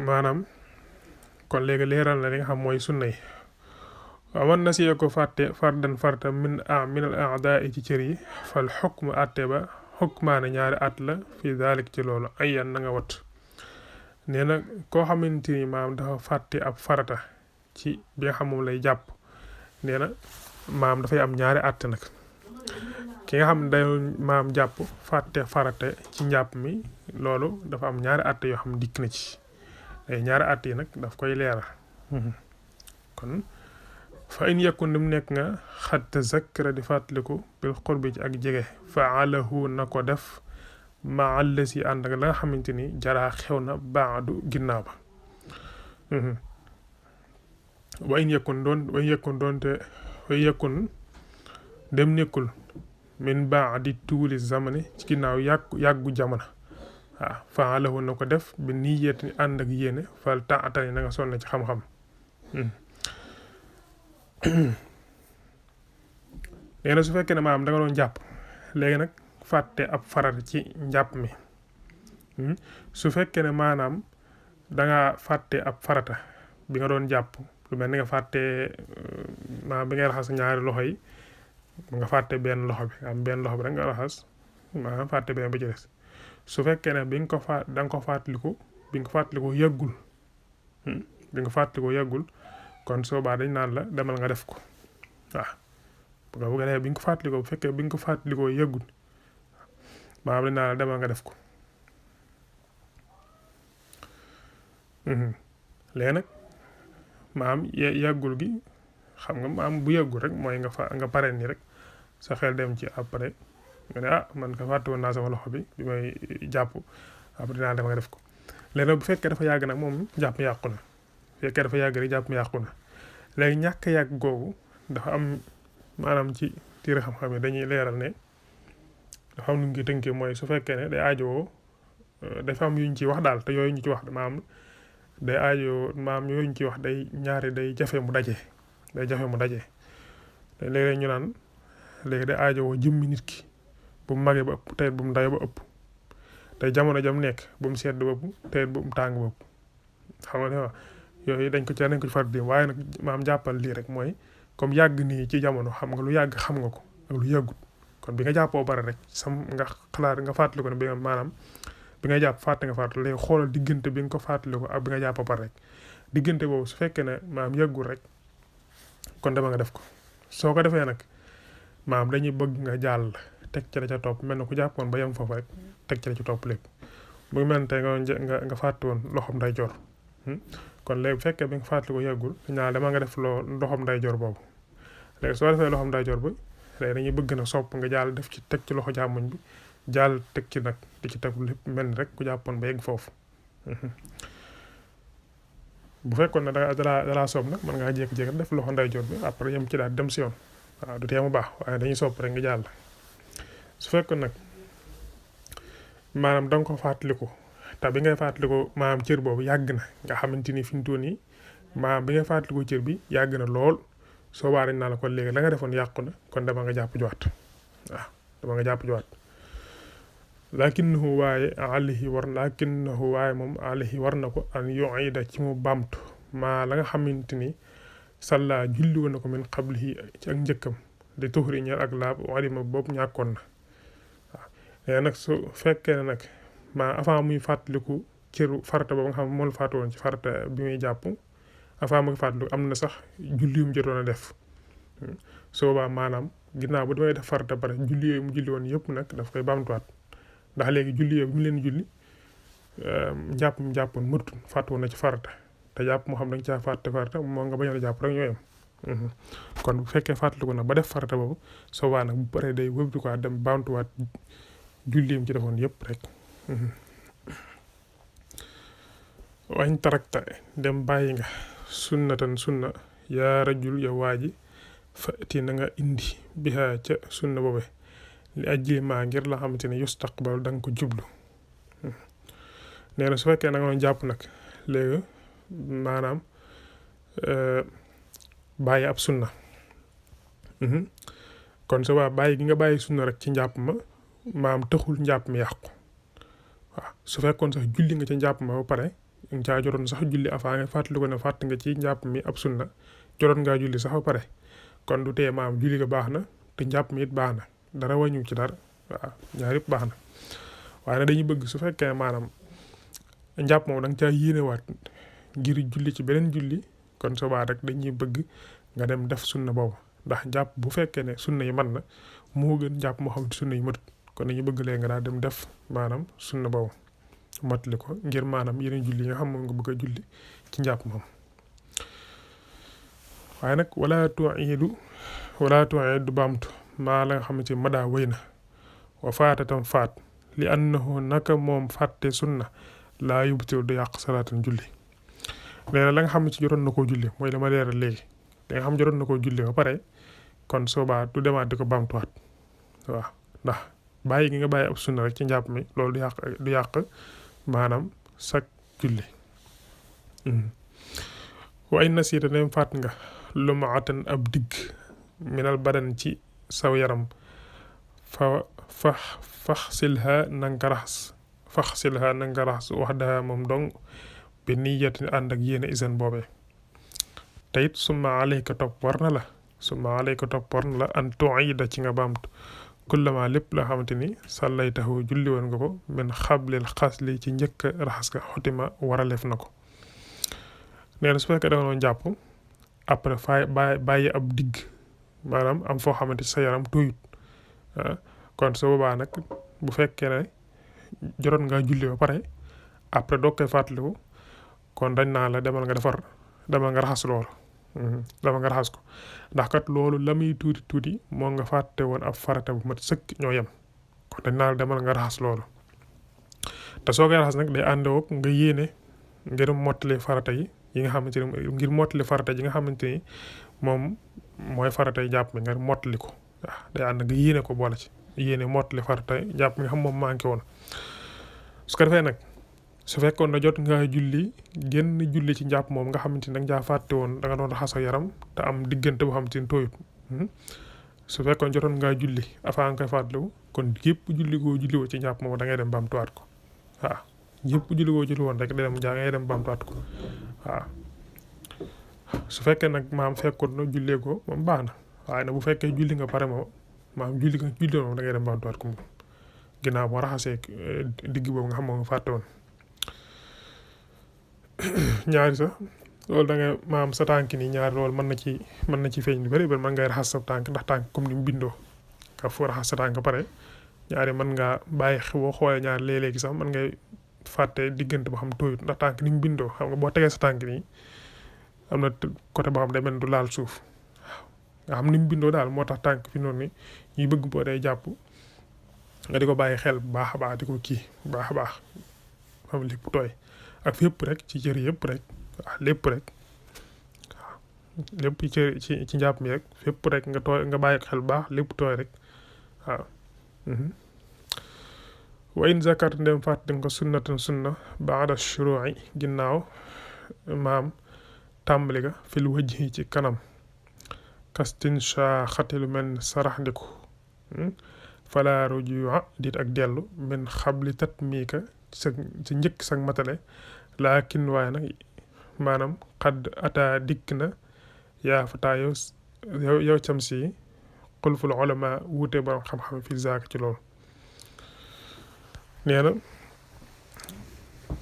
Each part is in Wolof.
maanaam kon léegi leeral na li nga xam mooy sunna yi waman na siye ko fàtte fardan farta min al a'daa ci cër yi fal xukmu atte ba xukmaane ñaari at la fii daalik ci loolu ayyan na nga wat nee na koo xamante ni maam dafa fàtte ab farata ci bi nga xam moom lay jàpp nee na maam dafay am ñaari àtte nag ki nga xam day maam jàpp fàtte farate ci njàpp mi loolu dafa am ñaari àtte yoo xam dikk na ci ay ñaari àtte yi nag daf koy leeral kon fa in yakun nim nekk nga xat tazakkara di fàttaliku bil qurbi ci ak jege faalahu na ko def ma allasi ànd ak la nga xamante ni jaraa xew na baadu ginnaaw ba wa in yakun dem nekkul min baadi tuuli zamani ci ginnaaw yàggu jamono waaw faalahu na ko def bi niyyati ànd ak yéene fal taatani na nga sonn ci xam-xam nee na su fekkee ne maanaam da nga doon jàpp léegi nag fàtte ab farat ci njàpp mi su fekkee ne maanaam da nga fàtte ab farata bi nga doon jàpp lu mel ni nga fàtte maanaam bi ngay raxas ñaari loxo yi nga fàtte benn loxo bi am benn loxo bi rek nga raxas maanaam fàtte benn ba ci des su fekkee ne da nga ko fàttaliku bi nga ko fàttaliku yàggul kon soobaa dañ naan la demal nga def ko waaw bu ko defee bi nga ko fàttalikoo bu fekkee bi nga ko fàttalikoo yàggul maanaam dañ naan la demal nga def ko léegi nag maam yàggul gi xam nga maam bu yàggul rek mooy nga pare ni rek sa xel dem ci après nga ne man ka fàtte woon naa sama loxo bi may jàpp après dinaa dem nga def ko léegi nag bu fekkee dafa yàgg nag moom jàpp mi yàqu na bu fekkee dafa yàgg rek jàpp mi yàqu na léegi ñàkk yàgg googu dafa am maanaam ci tiir xam-xam yi dañuy leeral ne dafa am lu ñu koy tënkee mooy su fekkee ne day aajowoo dafa am yuñ ci wax daal te yooyu ñu ci wax maam day aajowoo maam yooyu ñu ci wax day ñaari day jafe mu daje te léeg-léeg ñu naan léegi day aajowoo jëmmi nit ki bu mu magee ba ëpp tey bu mu ndaye ba ëpp tey jamono jam nekk bu mu sedd ba ëpp tey bu mu tàng ba ëpp xam nga yooyu dañ ko ci far di waaye nag maam jàppal lii rek mooy comme yàgg nii ci jamono xam nga lu yàgg xam nga ko ak lu yàggut kon bi nga jàppoo bare rek nga xalaat nga fàttali ko ne bi nga maanaam bi nga jàpp fàtte nga fàttali léegi xoolal diggante bi nga ko fàttali ko ak bi nga jàppoo bare rek diggante boobu su fekkee ne maam yàggul rek kon dama nga def ko soo ko defee nag maam dañuy bëgg nga jàll teg ci la ca topp mel na ku jàppoon ba yem foofu rek teg ci la ci topp léegi bu mel ne tey nga fàtte woon loxoom nday joor kon léegi bu fekkee bi nga fàttali ko yàggul ñaa dama nga def loxoom nday joor boobu léegi soo defee loxoom nday joor bi léegi dañuy bëgg na sopp nga jàll def ci teg ci loxo jàmmoñ bi jàll teg ci nag di ci teg lépp mel ni rek ku jàppoon ba yegg foofu bu fekkoon ne dalaa soob nag mën ngaa jékki-jékki def loxo nday joor bi après yem ci daal dem si yoon waaw du tee mu baax waaye dañuy sopp rek nga jàll su fekkoon nag maanaam da nga ko fàttaliku te bi ngay fàttaliku maanaam cër boobu yàgg na nga xamante ni fi mu toll nii maanaam bi ngay fàttaliku cër bi yàgg na lool soo waaree naa la kon léegi la nga defoon yàqu na kon dama nga jàpp juwaat waaw dama nga jàpp juwaat lakinnahu waaye moom alayhi war na ko an yuida ci mu bamtu maa la nga xamante ni salla julli woon na ko min qablihi ci ak njëkkam di tuxri ñaar ak laab walima boobu ñàkkoon na waaw léegi nag su fekkee ne nag maa avant muy fàttaliku cëru farata boobu nga xam moom la fàtte woon ci farata bi muy jàpp avant muy fàttaliku am na sax julli yu mu jotoon a def su boobaa maanaam ginnaaw bu damay def farata bare julli yooyu mu julli woon yëpp nag daf koy bamtuwaat ndax léegi julli yooyu bi mu leen julli njàpp mu jàppoon mëttu fàtte woon na ci farata te jàpp moo xam da nga caa fàtte farata moo nga bañ a jàpp rek ñoo yem kon bu fekkee fàttaliku nag ba def farata boobu soo waa nag bu paree day wëbbi quoi dem bamtuwaat julli yi mu ci defoon yëpp rek wañ tarakta dem bàyyi nga sunnatan sunna yaa rajul ya waaji fati na nga indi biha ca sunna boobe li ajli maa ngir la xamante ne yustaqbal da nga ko jublu nee na su fekkee na nga doon jàpp nag léegi maanaam bàyyi ab sunna kon su waa bàyyi gi nga bàyyi sunna rek ci njàpp ma maam taxul njàpp mi yàqu waaw su fekkoon sax julli nga ci njàpp ma ba pare nga caa jotoon sax julli avant nga fàttali ko ne fàtt nga ci njàpp mi ab sunna jotoon ngaa julli sax ba pare kon du tee maam julli ga baax na te njàpp mi it baax na dara wàññiw ci dara waaw ñaar yëpp baax na waaye nag dañuy bëgg su fekkee maanaam njàpp moom da nga caa yéenewaat ngir julli ci beneen julli kon soobaa rek dañuy bëgg nga dem def sunna boobu ndax njàpp bu fekkee ne sunna yi man na moo gën njàpp moo xam ne sunna yi matut kon dañuy bëgg léegi nga daal dem def maanaam sunna boobu matali ko ngir maanaam yeneen julli yi nga xam moom nga bëgg a julli ci njàpp moom waaye nag wala tu'idu baamtu maa la nga xamante ni madaa wéy na wa faata tam faat li annahu naka moom fàtte sunna laa yubtilu du yàq salaatan julli nee na la nga xam ne ci jotoon na koo julli mooy la ma leeral léegi da nga xam jotoon na koo julli ba pare kon soobaa du demaat di ko baamtuwaat waaw ndax bàyyi gi nga bàyyi ab sunna rek ci njàpp mi loolu du yàq maanaam sak julli wa in nasiita nem faat nga lu ma atan ab digg minal badan ci saw yaram faxsilha nanga raxas wax daha moom dong bi niyatin ànd ak yéene isan boobee te it summa alayka topp war na la an tuida ci nga baamtu kullama lépp la xamante ni sàllaytahu julli woon nga ko min xablil xasli ci njëkk raxas ga xotima waraleef na ko nee na su fekkee da nga doon jàpp après bàyyi ab digg maanaam am foo xamante sa yaram tooyut kon su boobaa nag bu fekkee ne jotoon nga julli ba pare après doo koy fàttaliku kon dañ naa la demal nga raxas loolu demal nga raxas ko ndax kat loolu la muy tuuti moo nga fàtte woon ab farata bu mat sëkk ñoo yem kon dañ naa la demal nga raxas loolu te soo koy raxas nag day àndoog nga yéene ngir mottali farata yi nga xamante ni ngir mottali farata yi nga xamante ni moom mooy farata yi jàpp mi nga mottali ko waaw day ànd nga yéene ko boole ci yéene mottali farata yi jàpp mi nga xam moom manqué woon su ko defee nag su fekkoon na jot nga génn julli ci njàpp moom nga xamante ni da nga fàtte woon da nga doon raxas sa yaram te am diggante boo xamante ni tooyut su fekkoon jotoon ngaa julli avant nga koy fàttaliku kon yëpp julli woo ci njàpp moom da ngay dem bamtuwaat ko waaw yëpp julli woon rek ngay dem bamtuwaat ko waaw su fekkee nag maam fekkoon na jullee ko moom baax na waaye nag bu fekkee julli nga pare moom maam julli moom da ngay dem bamtuwaat ko moom ginnaaw boo raxasee digg boobu nga xam moom nga fàtte woon ñaari sax loolu da ngay maam sa tànk nii ñaari loolu mën na ci feeñ lu bëri ba mën ngay raxas sa tànk ndax tànk comme ni mu bindoo nga foo raxas sa tànk pare ñaari mën ngaa bàyyi boo xoolee ñaari léeg-léegi sax mën ngay fàtte diggante boo xam tooyut ndax tànk ni mu bindoo xam nga boo tegee sa tànk nii am na côté boo xam day mel du laal suuf nga xam ni mu bindoo daal moo tax tànk fi noonu ni ñuy bëgg boo day jàpp nga di ko bàyyi xel bu baax a baax di ko kii bu baax a baax xam lépp tooy ak fépp rek ci cër yëpp rek waaw lépp rek waaw lépp ci njàpp mi rek fépp rek nga bàyyi xel bu baax lépp tooy rek waaw wa in zakat ndem fàtte nga sunnatan sunna baada shuru'i ginnaaw maam tàmbali ga fil wajhi ci kanam kastin shaaxati lu mel ne sarax ndiku fala rujua dit ak dellu min xabli tat miika ci njëkk sag matale laakin waaye nag maanaam xadd ataa dikk na yaa fataa yow cam si xulful ulama wuute borom xam-xam fi zaaka ci loolu nee na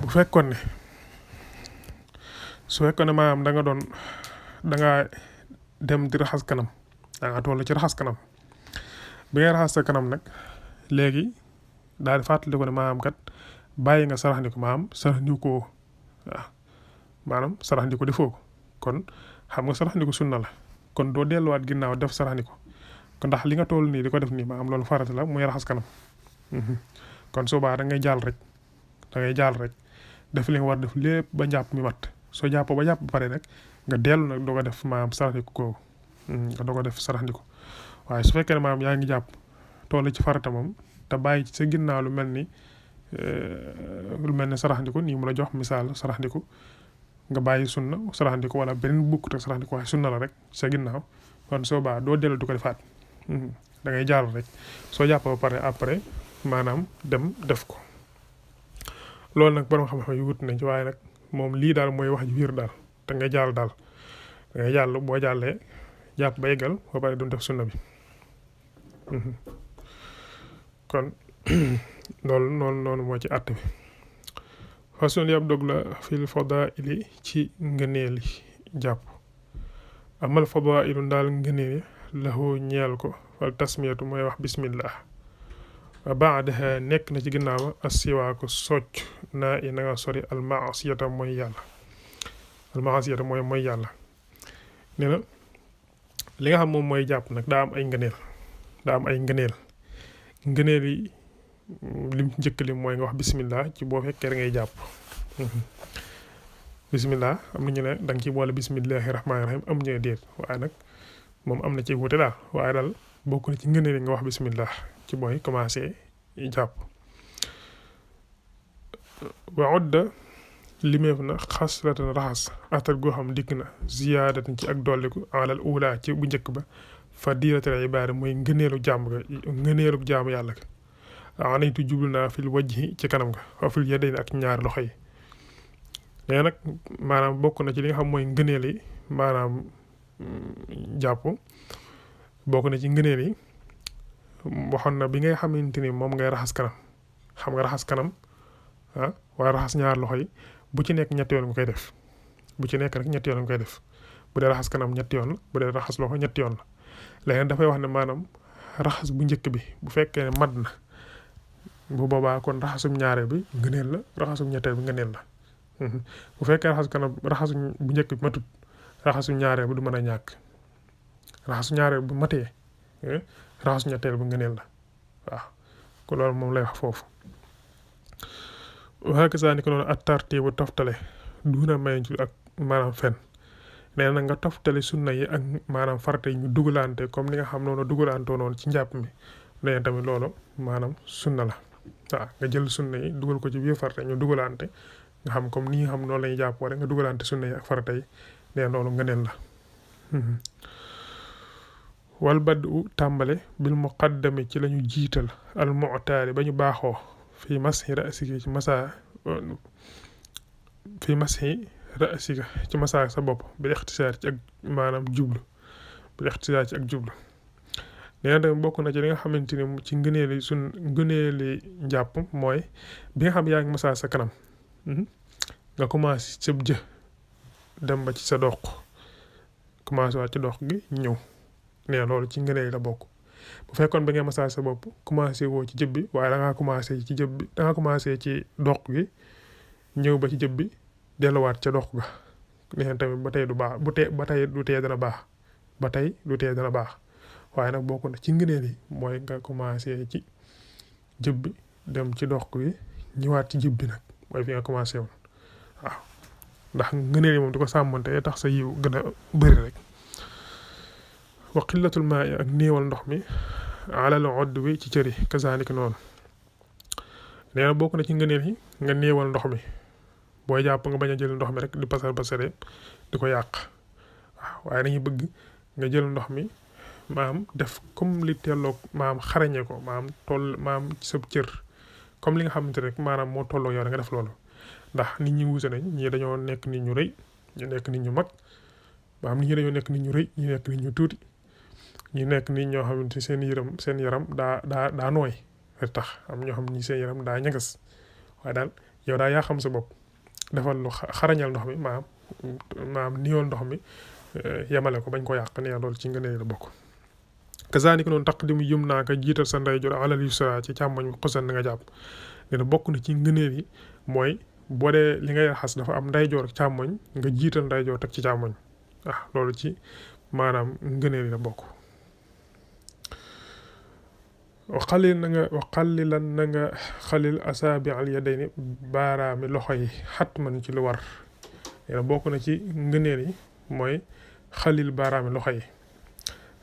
bu fekkoon ne maanaam da nga dem di raxas kanam da nga toll ci raxas kanam bi ngay raxas sa kanam nag léegi daal di fàttali ko ne maanaam kat bàyyi nga sarax ndi ko maanaam sarax ndi ko waaw maanaam sarax ndi ko defoo ko kon xam nga sarax ndi ko sunna la kon doo delluwaat ginnaaw def sarax ndi ko kon ndax li nga toll nii di ko def nii maanaam loolu farata la muy raxas kanam kon soobaa da ngay jàll rek def li nga war def lépp ba njàpp mi mat soo jàppoo ba jàpp ba pare nag nga dellu nag doo ko def maanaam sarax ndi ko kooku nga doo ko def sarax ndi ko waaye su fekkee ne maanaam yaa ngi jàpp toll ci farata moom te bàyyi ci sa ginnaaw lu mel ni saraxandiku nii mu la jox misaal saraxandiku nga bàyyi sunna saraxandiku wala beneen bukkut ak saraxandiku waaye sunna la rek sa ginnaaw kon soo baa doo dellu di ko defaat da ngay jàll rek soo jàpp ba pare après maanaam dem def ko loolu nag borom xam-xam yi wut nañ ci waaye nag moom lii daal mooy wax ji wér daal te nga jàll daal da ngay jàll boo jàllee jàpp ba yeggal ba pare doon def sunna bi kon loolu noonu moo ci àtt bi façon li ab dog la fil fadaili ci ngëneeli jàpp amal fadailu daal ngëneeli lahu ñeel ko wal tasmiyatu mooy wax bismillah wa baadaha nekk na ci ginnaaw assiwaaku socc naa i na nga sori almaasiyata mooy yàlla almaasiyata mooy yàlla nee na li nga xam moom mooy jàpp nag daa am ay ngëneel ngëneel yi lim njëkk li mooy nga wax bismillah ci boo fekkee ngay jàpp bismillah am na ñu ne da nga ci boole bismillahi rahmaani rahim am ñu ne déet waaye nag moom am na ci wuute daal waaye daal bokk na ci ngëneel yi nga wax bismillah ci booy commencé jàpp wa udda limeef na xaslatan raxas atal goo xam dikk na ziyaadatan ci ak dolliku alal ula ci bu njëkk ba fadilatul ibaada mooy ngëneelu jaamu yàlla ga anaytu jublu naa fil wajhi ci kanam ga wa fil yadayni ak ñaari loxo yi léegi nag maanaam bokk na ci li nga xam mooy ngëneel yi maanaam jàpp bokk na ci ngëneel yi waxoon na bi ngay xamante ni moom ngay raxas kanam xam nga raxas kanam waaye raxas ñaari loxo yi bu ci nekk ñetti yoon nga koy def bu ci nekk rek ñetti yoon nga koy def bu dee raxas kanam ñetti yoon la bu dee raxas loxo ñetti yoon la léegi nag dafay wax ne maanaam raxas bu njëkk bi bu fekkee ne mat na bu boobaa kon raxasum ñaareel bi ngëneel la raxasum ñetteel bi ngëneel la bu fekkee raxas kanam raxasum bu njëkk bi matut raxasum ñaareel bi du mën a ñàkk raxasu ñaareel bu matee raxasu ñetteel bi ngëneel la waaw ko loolu moom lay wax foofu waxaaka saa ni ko noonu at tartibu toftale duuna may ak maanaam fen nee na nga toftale sunna yi ak maanaam farata yi ñu dugalante comme ni nga xam noonu dugalantoo noonu ci njàpp mi nee tamit loolu maanaam sunna la waaw nga jël sunna yi dugal ko ci biir farata ñu dugalante nga xam comme ni nga xam noonu la ñuy jàppoo rek nga dugalante sunna yi ak farata yi nee loolu ngëneel la wal badu tàmbale bil muqaddami ci la ñu jiital al mu'taali ba ñu baaxoo fii mashi rasika ci masa fii mashi rasika ci masa sa bopp bi ixtisaar ci ak maanaam jublu bi ixtisaar ci ak jublu nee na tamit bokk na ci li nga xamante ni ci ngëneeli njàpp mooy bi nga xam yaa ngi masa sa kanam nga commencé sëb jë dem ba ci sa doq commencé waat ci doq gi ñëw nee loolu ci ngëneel la bokk bu fekkoon ba ngay massage sa bopp commencé woo ci jëb bi waaye da ngaa commencé ci jëb bi da ngaa commencé ci doq gi ñëw ba ci jëb bi delluwaat ca doq ga nee tamit ba tey du baax ba tey du tee dana baax ba tey du tee dana baax waaye nag bokk na ci ngëneel yi mooy nga commencé ci jëb bi dem ci doq gi ñëwaat ci jëb bi nag mooy fi nga commencé woon waaw ndax ngëneel yi moom di ko sàmmante tax sa yiw gën a bëri rek wa qillatul maa ak néewal ndox mi alal odd bi ci cëri kazaalika noonu nee na bokk na ci ngëneel yi nga néewal ndox mi booy jàpp nga bañ a jël ndox mi rek di pasar pasare di ko yàq waaw waaye dañuy bëgg nga jël ndox mi maam def comme li telloog maam xarañe ko maam ci sa cër comme li nga xamante rek maanaam moo tolloo yow nga def loolu ndax nit ñi wuute nañ ñii dañoo nekk nit ñu rëy ñu nekk nit ñu mag maam nit ñi dañoo nekk nit ñu rëy ñu nekk nit ñu tuuti ñu nekk nit ñoo xamante seen yaram daa nooy rek tax am ñoo xam ni seen yaram daa ñagas waaye daal yow daa yaa xam sa bopp defal lu xarañal ndox mi maam niyool ndox mi yemale ko bañ ko yàq ne loolu ci ngëneel la bokk kazaalika noonu taqdimu yumna ka jiital sa ndeyjoor alal yusra ci càmmoñ xusan na nga jàpp ne bokk na ci ngëneel yi mooy boo dee li ngay raxas dafa am ndeyjoor ak càmmoñ nga jiital ndeyjoor teg ci càmmoñ loolu ci maanaam ngëneel yi la bokk waxalilan na nga xalil asaabi al yadayni baaraami loxo yi xatman ci lu war nee bokk na ci ngëneel yi mooy xalil baaraami loxo yi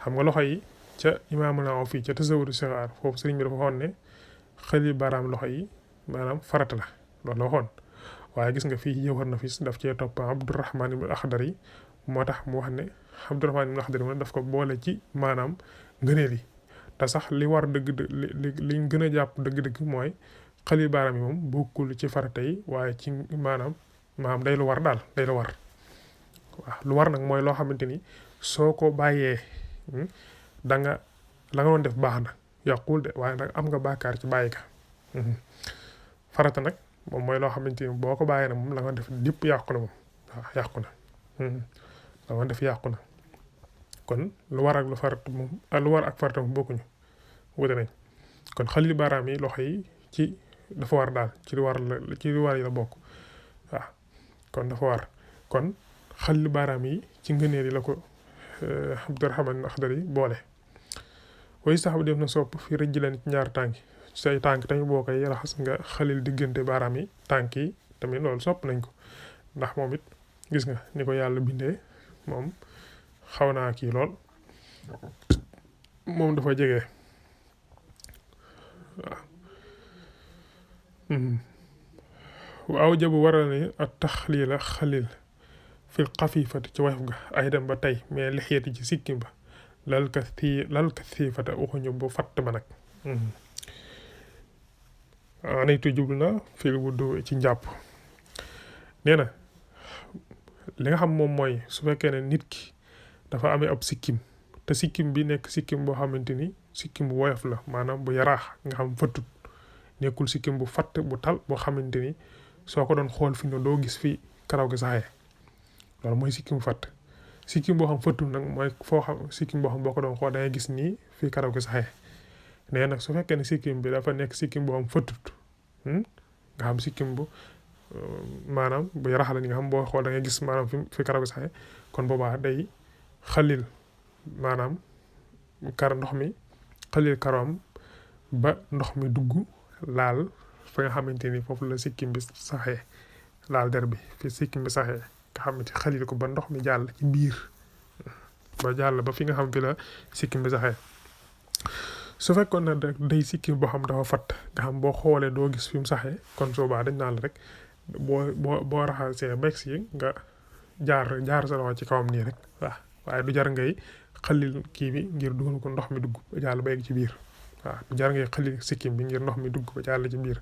xam nga loxo yi ca imaamul Awfi ca tasawudu sixaar foofu sëriñ bi dafa waxoon ne xalil baaraami loxo yi maanaam farata la loolu la waxoon waaye gis nga fii Jawhar Nafis daf cee topp Abdurahmaan ibn Axdari moo tax mu wax ne Abdurahmaan ibn Axdari daf ko boole ci maanaam ngëneel yi te sax li war liñ gën a jàpp dëgg-dëgg mooy xalil baaraam yi moom bokkul ci farata yi waaye ci maanaam maanaam day lu war daal day lu war waaw lu war nag mooy loo xamante ni soo ko bàyyee da nga la nga doon def baax na yàqul de waaye nag am nga bàkkaar ci bàyyi ka farata nag moom mooy loo xamante ni boo ko bàyyee nag moom la nga def lépp yàqu na moom waaw yàqu na la nga def yàqu na kon lu war ak lu farata moom lu war ak farata moom bokkuñu wute nañ kon xalil baaraam yi loxo yi ci dafa war daal ci lu war la ci lu war yi la bokk waaw kon dafa war kon xalil baaraam yi ci ngëneel yi la ko Abdurahmaan Axdari boole way sax bu def na sopp fi rëjj leen ci ñaar tànk say tànk tamit boo koy raxas nga xalil diggante baaraam yi tànk yi tamit loolu sopp nañ ko ndax moom it gis nga ni ko yàlla bindee moom xaw naa kii lool moom dafa jege waaw jabu waral ni ak taxliila xalil fil xafifati ci woyof ga ay dem ba tey mais lixiyati ci sikkim ba lal ka siifata waxuñu bu fatt ba nag anaytu jublu na fil wuddu ci njàpp nee na li nga xam moom mooy su fekkee ne nit ki dafa amee ab sikkim te sikkim bi nekk sikkim boo xamante ni sikkim bu woyof la maanaam bu yaraax nga xam fattut nekkul sikkim bu fatt bu tal boo xamante ni soo ko doon xool fi ne doo gis fi karaw gi saxee loolu mooy sikkim bu fatt sikkim boo xam fattul nag mooy foo xam sikkim boo xam boo ko doon xool da ngay gis nii fii karaw gi saxee nee nag su fekkee ne sikkim bi dafa nekk sikkim boo xam fattut nga xam sikkim bu maanaam bu yaraax la ni nga xam boo xool da ngay gis maanaam fi karaw gi saxee kon boobaa day xalil maanaam ndox mi xalil karawam ba ndox mi dugg laal fa nga xamante ni foofu la sikkim bi saxee laal der bi fi sikkim bi saxee nga xamante xalil ko ba ndox mi jàll ci biir ba jàll ba fi nga xam fi la sikkim bi saxee su fekkoon na day sikkim boo xam dafa fatt nga xam boo xoolee doo gis fi mu saxee kon soobaa dañ naan la rek boo raxasee bex yi nga jaar sa loxo ci kawam nii rek waaw waaye du jar ngay xalil kii bi ngir dugal ko ndox mi dugg ba jàll ba yegg ci biir waaw du jar ngay xalil sikkim bi ngir ndox mi dugg ba jàll ci biir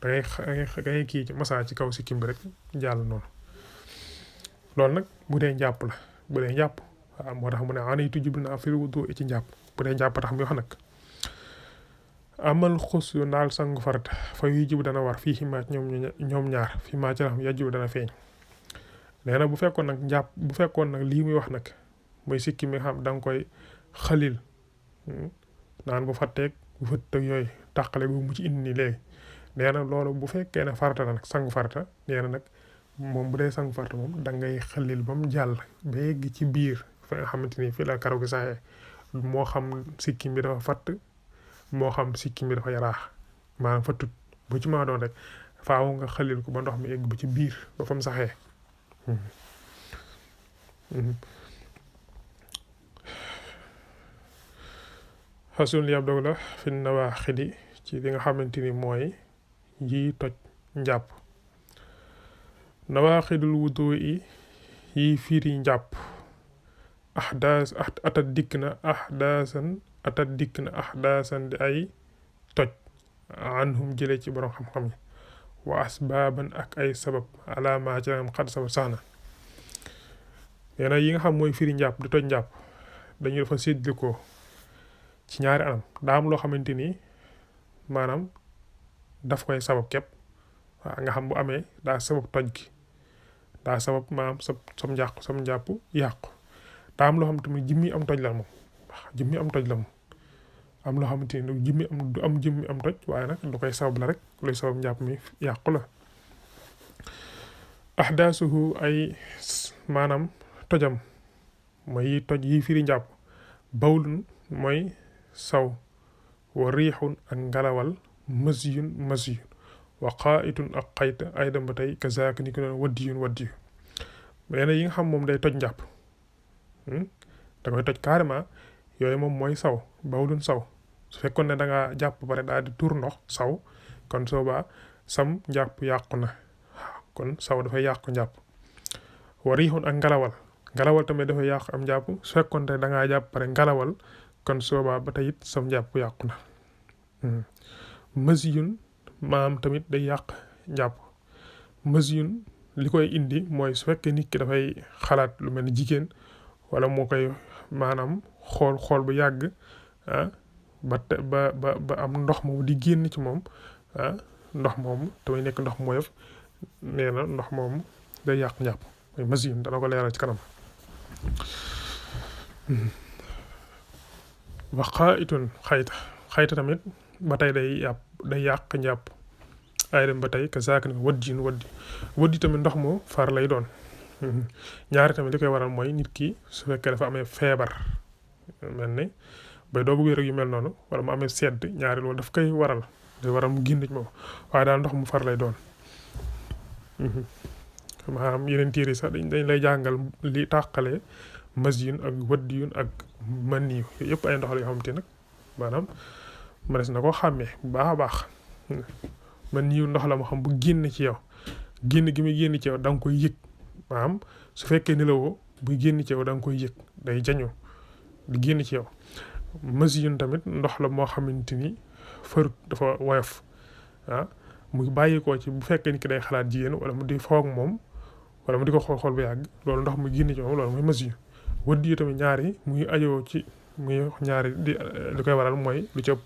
da ngay kii ci massa ci kaw sikkim bi rek jàll noonu loolu nag bu dee njàpp la bu dee njàpp waaw moo tax mu ne anaytu jublu naa fil wudu ci njàpp bu dee njàpp tax mi wax nag amal xus yu naal sangu farata fa yuy jibu dana war fii ximaat ñoom ñaar fii maa ci la xam yajibu dana feeñ nee na bu fekkoon nag lii muy wax nag mooy sikki mi nga xam da nga koy xalil naan bu fatteeg bu fëttëg yooyu tàqale gu mu ci indi nii léegi nee na loolu bu fekkee ne farata la nag sangu farata nee na nag moom bu dee sangu farata moom da ngay xalil ba mu jàll ba yegg ci biir fa nga xamante ni fii la karaw gi saxee moo xam sikkim bi dafa fatt moo xam sikkim bi dafa yaraax maanaam fattut bu ci maa doon rek faaw nga xalil ko ba ndox mi egg ba ci biir ba fa mu saxee xasul yab dog la fi nawaaxidi ci li nga xamante ni mooy yi toj njàpp nawaaxidul wudu yi fiiri njàpp atat dikk na ahdaasan di ay toj anhum jële ci borom xam-xam yi wa asbaaban ak ay sabab alaamaa ci am xat sabab sax na nee na yi nga xam mooy fiiri njàpp di toj njàpp dañu dafa séddli ko ci ñaari anam daa am loo xamante ni maanaam daf koy sabab képp waaw nga xam bu amee daa sabab toj gi daa sabab maanaam sam njàpp yàqu daa am loo xam tamit jimmi am toj la moom jimmi am toj la moom am loo xamante ni du am jimmi am toj waaye nag du koy sabab la rek luy sabab njàpp mi yàqu la ahdaasuhu ay maanaam tojam mooy toj yi firi njàpp bawlun mooy saw wa riixun ak ngalawal masyun wa qaa'itun ak xayt ay dem ba tey kazaak ni ko doon waddiyun nee na yi nga xam moom day toj njàpp da koy toj carrément yooyu moom mooy saw bawlun saw su fekkoon ne da nga jàpp pare daal di tuur ndox saw kon soobaa sam njàpp yàqu na kon saw dafay yàqu njàpp wa riixun ak ngalawal tamit dafay yàqu am njàpp su fekkoon ne da ngaa jàpp pare ngalawal kon soobaa ba tey it sam njàpp yàqu na masyun maam tamit day yàq njàpp masyun li koy indi mooy su fekkee nit ki dafay xalaat lu mel ni jigéen wala moo koy maanaam xool bu yàgg ah ba am ndox moomu di génn ci moom ah ndox moomu damay nekk ndox mooyof nee na ndox moomu day yàq njàpp mooy masiin dana ko leeral ci kanam. waxaa itun xayta tamit ba tey day yàq njàpp ay dem ba tey ka saak ni waddi tamit ndox mu far lay doon. ñaari tamit li koy waral mooy nit ki su fekkee dafa amee feebar mel ni bay doogu wér yu mel noonu wala mu amee sedd ñaari loolu daf koy waral mu génn ci moom waaye daal ndox mu far lay doon. maanaam yeneen téere sax dañ lay jàngal li tàqale masiyun ak waddiyun ak maniyu yëpp ay ndox la yoo xamante nag maanaam mënees na koo xàmmee bu baax a baax. maniyu ndox la moo xam bu génn ci yow génn gi muy génn ci yow da nga koy yëg maanaam su fekkee nelawoo buy génn ci yow da nga koy yëg day jañu di génn ci yow. masiyun tamit ndox la moo xamante ni farut dafa woyof muy bàyyikoo ci bu fekkee ni ki day xalaat jigéen wala mu di foog moom wala mu di ko xool bu yàgg loolu ndox mu génn ci moom loolu mooy masiyu. wëdd yi tamit ñaari muy ajoo ci muy ñaari li koy waral mooy lu ci ëpp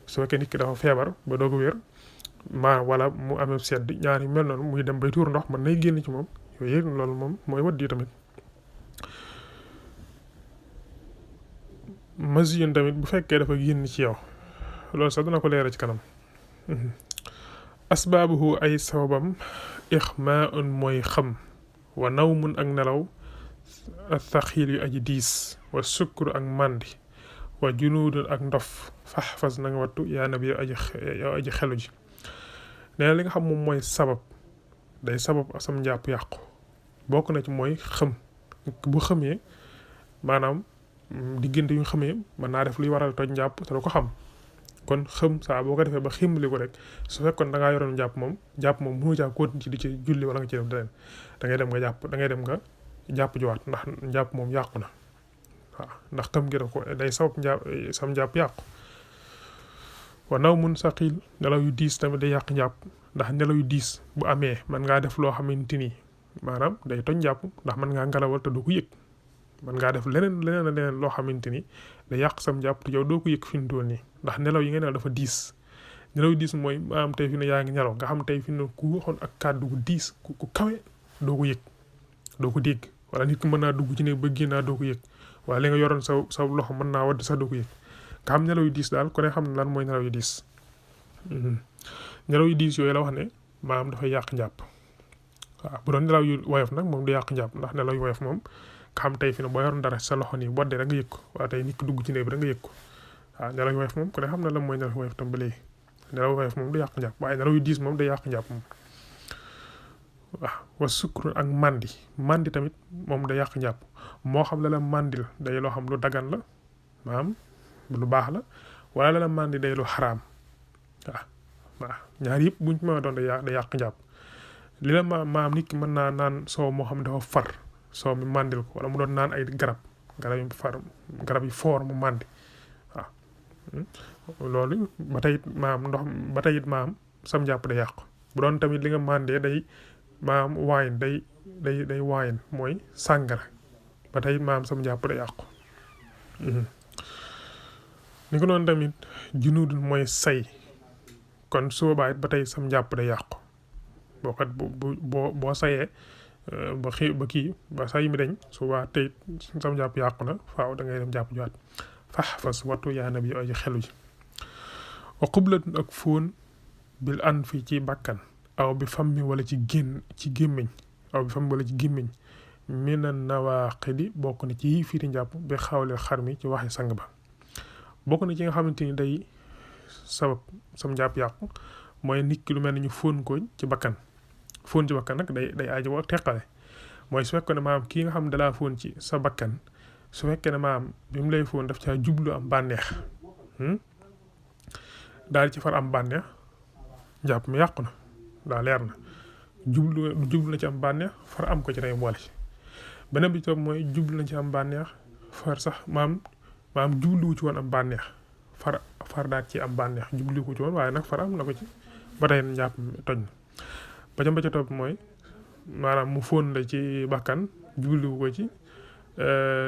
su fekkee nit ki dafa feebar ba doog a wér wala mu amee sedd ñaari mel noonu muy dem bay tuur ndox man nay génn ci moom yooyu loolu moom mooy wëdd yi tamit. masiyun tamit bu fekkee dafa génn ci yow loolu sax dana ko leeral ci kanam. asbaabuhu ay sababam ixmaun mooy xam wa nawmun ak nelaw athaxiil yu aji diis wa sukkuru ak màndi wa junuudun ak ndof faxfas na nga wattu yaa nabi yow aji xelu ji. nee na li nga xam moom mooy sabab day sabab sam njàpp yàqu bokk na ci mooy xëm bu xëmee maanaam diggante yu xamee mën naa def luy waral toj njàpp te du ko xam kon xëm saa boo ko defee ba ximli ko rek su fekkoon da ngaa yoroon njàpp moom mënu caa continuer ci di ci julli wala nga ci def leneen da ngay dem nga jàpp jiwaat ndax njàpp moom yàqu na waaw ndax xam gi daf ko day sabab sam njàpp yàqu. wa naw mun saqil nelaw yu diis tamit day yàq njàpp ndax nelaw yu diis bu amee mën ngaa def loo xamante ni maanaam day toj njàpp ndax mën ngaa ngelawal te doo ko yëg mën ngaa def leneen loo xamante ni day yàq sam njàpp te yow doo ko yëg fi mu toll nii ndax nelaw yi nga nelaw dafa diis. nelaw yu diis mooy maanaam tey fi ne yaa ngi nelaw nga xam tey fi ne ku waxoon ak kàddu gu diis ku kawe doo ko yëg doo ko dégg wala nit ki mën naa dugg ci ne ba génnaa doo ko yëg wala li nga yoroon sa loxo mën naa wadd sax doo ko yëg nga xam nelaw yu diis daal ku ne xam ne lan mooy nelaw yu diis. nelaw yu diis yooyu la wax ne maanaam dafay yàq njàpp waaw bu doon nelaw yu woyof nag moom du yàq njàpp ndax nelaw yu woyof moom nga xam tey fi ne boo yoroon dara sa loxo nii bodde rek nga yëg ko wala tey nit ki dugg ci ne bi rek nga yëg ko waaw nelaw yu woyof moom ku ne xam ne lan mooy nelaw yu woyof tam ba léegi nelaw yu woyof moom du yàq njàpp waaye nelaw yu diis moom day yàq njàpp moom. waaw wa sukkur ak mandi tamit moom day yàq njàpp moo xam la mandil day loo xam lu dagan la maanaam lu baax la wala la mandi day lu xaraam waaw ñaar yëpp buñ ci mën a doon day yàq njàpp. li la maam nit ki mën naa naan soow moo xam dafa far soow mi mandil ko wala mu doon naan ay garab yi foor mu mandi waaw loolu ba tey maam sam njàpp day yàqu. bu doon tamit li nga mandee day maam waayin day waayin mooy sàngara ba tey maam sam njàpp day yàqu. ni ko noonu tamit junuudul mooy say kon su boobaa it ba tey sam njàpp day yàqu boo sayee ba say mi dañ su boobaa tey sam njàpp yàqu na faaw da ngay dem jàpp juwaat faxfas wattu yaa nabi aji xelu ji. wa qublatun ak fóon bil an fi ci bakkan aw bi fammi wala ci gémmiñ mina nawaaqidi bokk na ci fiiti njàpp bi xawle xar mi ci waxi sang ba bokk na ci nga xamante ni day sabab sam njàpp yàqu mooy nit ki lu mel ni ñu fóon ko ci bakkan nag day aajo ak teqale mooy su fekkee ne maam kii nga xam ne dalaa fóon ci sa bakkan su fekkee ne maam bi mu lay fóon daf caa jublu am bànneex daal ci far am bànneex njàpp mi yàqu na daa leer na jublu na ci am bànneex far am ko ci day boole ci beneen bi toog mooy jublu na ci am bànneex far sax maam jubluwu ci woon am bànneex far daal ci am bànneex jubluwu ko ci woon waaye nag far am na ko ci ba tey njàpp mi toj na ba ca topp mooy maanaam mu fóon la ci bakkan jubluwu ko ci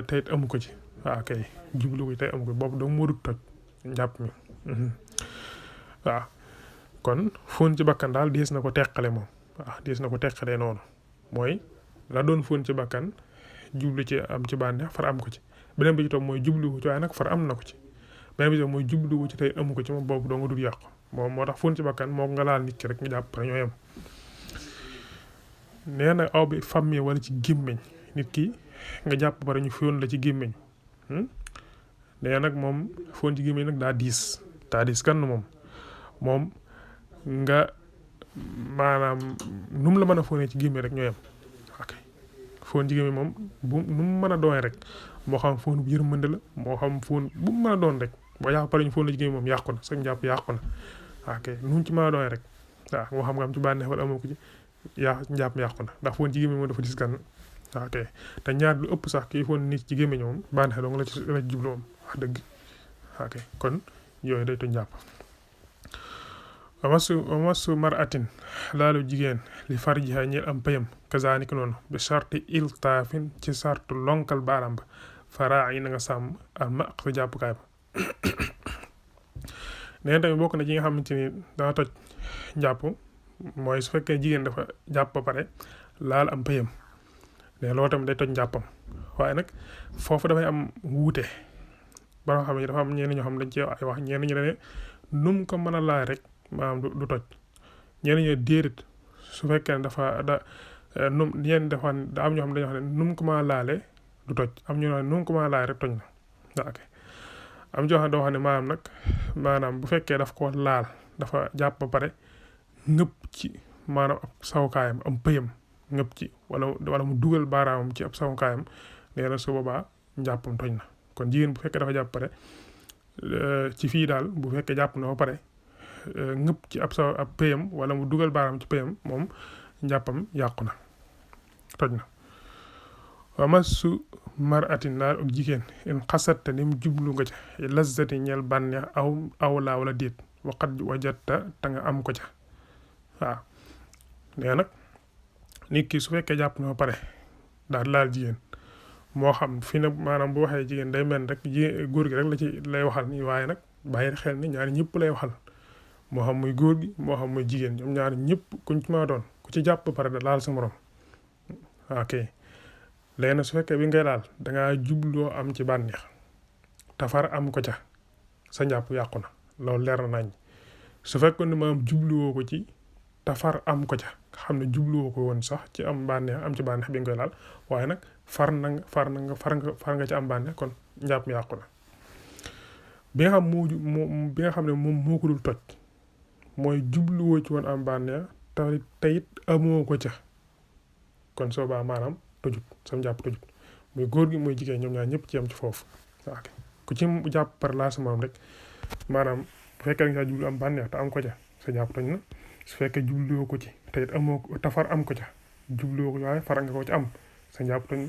te it amu ko ci waaw kay jubluwu ko ci te amu ko boobu dong moo dut toj njàpp mi waaw kon fóon ci bakkan daal dees na ko teqale moom waaw dees na ko teqalee noonu mooy la doon fóon ci bakkan jublu ci am ci bànneex far am ko ci beneen bi ci topp mooy jubluwu ci waaye nag far am na ko ci beneen bi ci topp mooy jubluwu ci tey amu ko ci moom boobu doo nga dul yàqu moom moo tax fóon ci bakkan moo nga laal nit ki rek nga jàpp ñoo yem nee na aw bi famille wala ci gémmiñ nit ki nga jàpp pare ñu fóon la ci gémmiñ nee nag moom fóon ci gémmiñ nag daa diis kan moom nga maanaam nu mu la mën a fóonee ci gémmiñ rek ñoo yem ok fóon ci gémmiñ moom bu nu mu mën a doon rek moo xam fóon bu yërmande la moo xam fóon bu mu mën a doon rek boo yàq pare ñu fóon la ci gémmiñ moom yàqu na sa njàpp yàqu na ok nu mu ci mën a doon rek waaw moo xam nga am ci bànneex wala amoo ko ci njàpp yàqu na ndax fóon ci gémmiñ moom dafa dis gan ok te ñaar lu ëpp sax kii fóon nit ci gémmiñ moom bànneex dong la ci jublu moom wax dëgg ok kon yooyu day toj njàpp wamasu mar atin laalu jigéen li farjiha ñeel am payam kazaanik noonu bi sarti iltaafin ci sartu lonkal baaraam ba faraa yi na nga sàmm al maq sa jàppukaay ba neen tamit bokk na ci nga xamante ni dana toj njàpp mooy su fekkee jigéen dafa jàpp ba pare laal am payam ne loolu tamit day toj njàppam waaye nag foofu dafay am wuute ba nga xam ne dafa am ñenn ñoo xam dañ ci ay wax ñenn ñu ne nu mu ko mën a laal rek maanaam du toj ñenn ñi déedéet su fekkee ne dafa num ñenn dafa da am ñoo xam dañoo xam ne nu mu ko mën a laalee du toj am ñoo xam ne nu mu ko mën a laal rek toj na ok am ñoo xam ne doo xam ne maanaam bu fekkee daf ko laal dafa jàpp ba pare ngëpp ci maanaam ab sawukaayam am pëyam ngëpp ci wala mu dugal baaraamam ci ab sawukaayam nee na su boobaa njàppam toj na kon jigéen bu fekkee dafa jàpp pare ci fii daal bu fekkee jàpp na ba pare ngëpp ci ab pëyam wala mu dugal baaraam ci pëyam moom njàppam yàqu na toj na wa masu mar atin laal ak jigéen in xasatta ni mu jublu nga ca lazzati ñeel bànneex aw laa wala déet waqat wajatta te nga am ko ca waaw nee nag nit ki su fekkee jàpp na ba pare daal laal jigéen moo xam fi nag maanaam bu waxee jigéen day mel rek góor gi rek la ci lay waxal nii waaye nag bàyyi xel ni ñaari ñëpp lay waxal moo xam muy góor gi moo xam muy jigéen ñoom ñaari ñëpp kuñ ci ma doon ku ci jàpp ba pare da laal sa morom ok léegi nag su fekkee bi ngay laal dangaa jubloo am ci bànneex tafar am ko ca sa njàpp yàqu na loolu leer na nañ su fekkoon ne maanaam jubluwoo ko ci tafar am ko ca xam ne jubluwoo ko woon sax ci am ci bànneex bi nga koy laal waaye nag far nga ci am bànneex kon njàpp mi yàqu na bi nga xam ne moom moo ko dul toj mooy jubluwoo ci woon am bànneex tayit amoo ko ca kon soo baa maanaam tojut sam jàpp tojut muy góor gi muy jigéen ñoom ñaar ñëpp ci am ci foofu waaw ku ci jàpp par laa sa moom rek maanaam bu fekkee da nga jublu am bànneex te am ko ca sa jàpp toj na su fekkee jubluwoo ko ci te it amoo tafar am ko ca jubluwoo ko ci waaye fara nga ko ci am sa jàpp toj na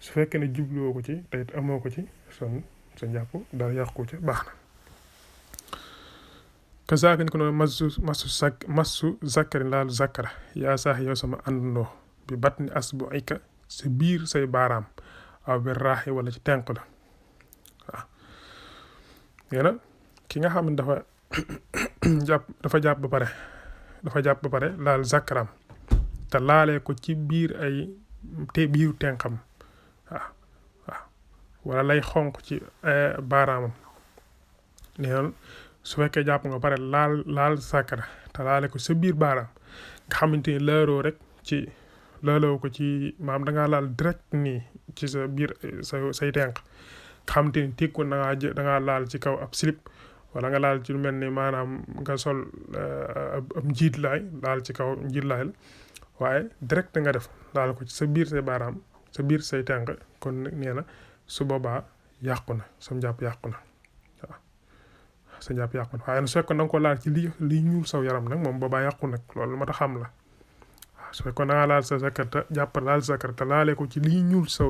su fekkee ne jubluwoo ko ci te it amoo ko ci son sa jàpp dara yàqu ca baax na kasaaka ni ko noonu masu zakkari laalu zakkara yaa saax yow sama àndandoo bi bat ni as bu ayka sa biir say baaraam aw bi raaxi wala ci tenq la waaw nee na ki nga xam ne dafa jàpp ba pare laal zakkaram te laalee ko ci biir biiru tenqam waaw wala lay xonq ci baaraamam nee na su fekkee jàpp nga pare laal zakkara te laale ko sa biir baaraam nga xamante ni laaloo ko ci maam dangaa laal direct nii ci sa biir say tenq nga xamante ni tekkoon dangaa laal ci kaw ab slip wala nga laal ci lu mel ni maanaam nga sol ab njiitlaay laal ci kaw njiitlaay la waaye direct nga def laal ko ci sa biir say baaraam sa biir say tenq kon nee na su boobaa yàqu na sam jàpp yàqu na waaw sa jàpp yàqu na waaye nag su fekkoon da nga ko laal ci lii ñuul saw yaram nag moom boobaa yàqu nag loolu ma ta xam la waaw su fekkoon da ngaa laal sa zakkar te jàpp laal sa zakkar te laalee ko ci lii ñuul sa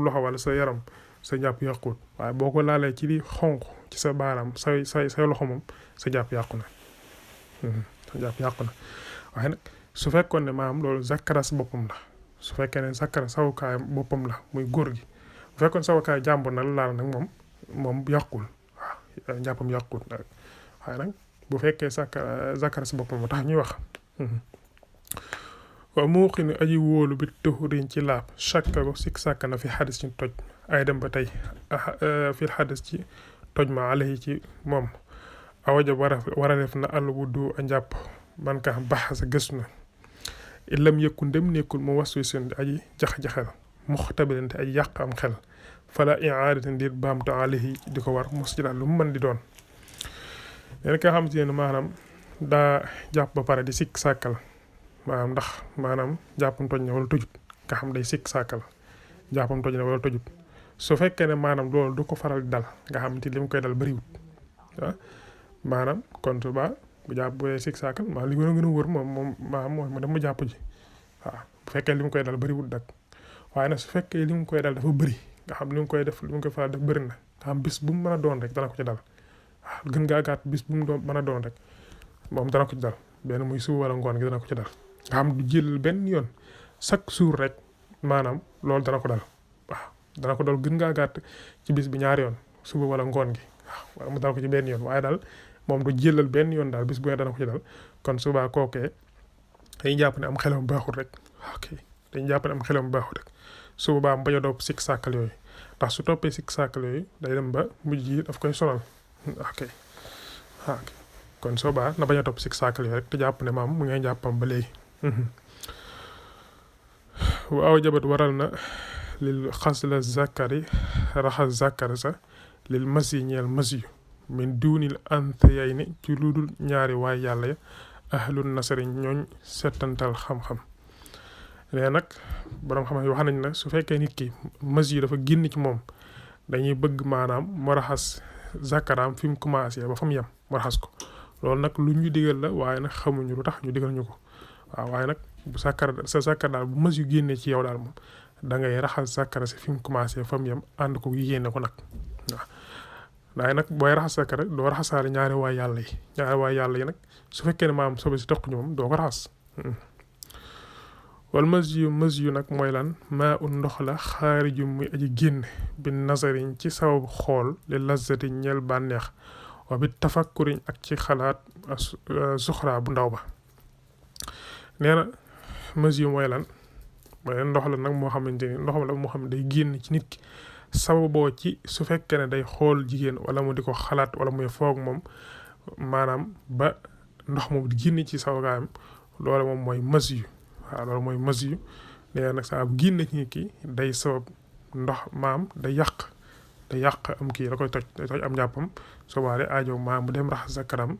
loxo wala sa yaram sa jàpp yàquut waaye boo ko laalee ci li xonq ci sa baaraam say loxo moom sa jàpp yàqu na sa jàpp yàqu na waaye nag su fekkoon ne maam loolu zakkaras boppam la su fekkee ne zakkara sawukaay boppam la muy góor gi bu fekkoon sawukaay jàmbur na la laal nag moom yàqul waaw njàppam yàqul waaye nag bu fekkee zakkara si boppam moo tax ñuy wax waaw muuqi ne aji wóolu bi tuxurin ci laab shakka ko sik sàkk na fi xadis ci toj ay dem ba tey fi xadis ci toj ma alayhi ci moom awaja war a def na àll wuddu a njàpp man ka baxasa gëstu na illam yëkku ndem nekkul mu wasu seen aji jax-jaxal muxtabilan te ay yàq am xel fala iaadatan dir baamtu alayhi di ko war mos ci daal lu mu mën di doon leen ka xam te ne maanaam daa jàpp ba pare di sikk sàkkal maanaam ndax maanaam jàppam toj na wala tojut nga xam day sikk sàkkal jàppam toj na wala tojut su fekkee ne maanaam loolu du ko faral di dal nga xam te li mu koy dal bëriwut maanaam kon suba bu jàpp bu dee sikk sàkkal maanaam li gën a wóor moom mooy mu dem mu jàpp ji waaw bu fekkee li mu koy dal bëriwut dak waaye nag su fekkee li mu koy dal dafa bëri nga xam li mu koy def li mu koy faral def bëri na nga xam bis bu mu mën a doon rek dana ko ci dal waaw gën ngaa gàtt bis bu mu doon mën a doon rek moom dana ko ci dal benn muy suba wala ngoon gi dana ko ci dal nga xam du jël benn yoon chaque jour rek maanaam loolu dana ko dal waaw dana ko dal gën ngaa gàtt ci bis bi ñaari yoon suba wala ngoon gi waaw mu dal ko ci benn yoon waaye daal moom du jëlal benn yoon daal bis bu ne dana ko ci dal kon suba kookee dañuy jàpp ne am xelam baaxul rek ok dañuy jàpp ne am xelam baaxul rek suba ba am bañ a dopp sikk sàkkal yooyu ndax su toppee sikk sàkkal yooyu day dem ba mujj yi daf koy sonal ok kon soobaa na bañ a topp sikk sàkkal yooyu rek te jàpp ne maam mu ngay jàppam ba léegi waaw jabat waral na lil xas la zakari raxas zakari sa lil masi ñeel masi min duunil antiyay ni ci lu dul ñaari waay yàlla ya ahlun nasari ñooñ settantal xam-xam nee nag borom xam-xam yi wax nañ na su fekkee nit ki masi yu dafa génn ci moom dañuy bëgg maanaam mu raxas zakaraam fi mu commencé ba fa mu yem mu raxas ko loolu nag lu ñu digal la waaye nag xamuñu lu tax ñu digal ñu ko waaw waaye nag bu zakkar daal bu masi yu génnee ci yow daal moom da ngay raxas zakkara si fi mu commencé fa mu yem ànd ko yéene ko nag waaw waaye nag booy raxas zakkara doo raxasaale ñaari waay yàlla yi nag su fekkee ne maam sobe si toq ñu moom doo ko raxas wal mas yu nag mooy lan maa un ndox la xaariju muy aji génn bi nasariñ ci sababu xool li lazati ñeel bànneex wa bi tafakkuriñ ak ci xalaat suxraa bu ndaw ba nee na mas yu mooy lan mooy ndox la nag moo xamante ni ndox la moo xam ne day génn ci nit ki sababoo ci su fekkee ne day xool jigéen wala mu di ko xalaat wala muy foog moom maanaam ba ndox moom di génn ci sawgaayam loolu moom mooy mas yu waaw loolu mooy mas yu nee nag saa bu génn ci nit ki day sabab ndox maam day yàq am kii da koy toj day toj am njàppam soo baale aajo maam bu dem raxas zakaram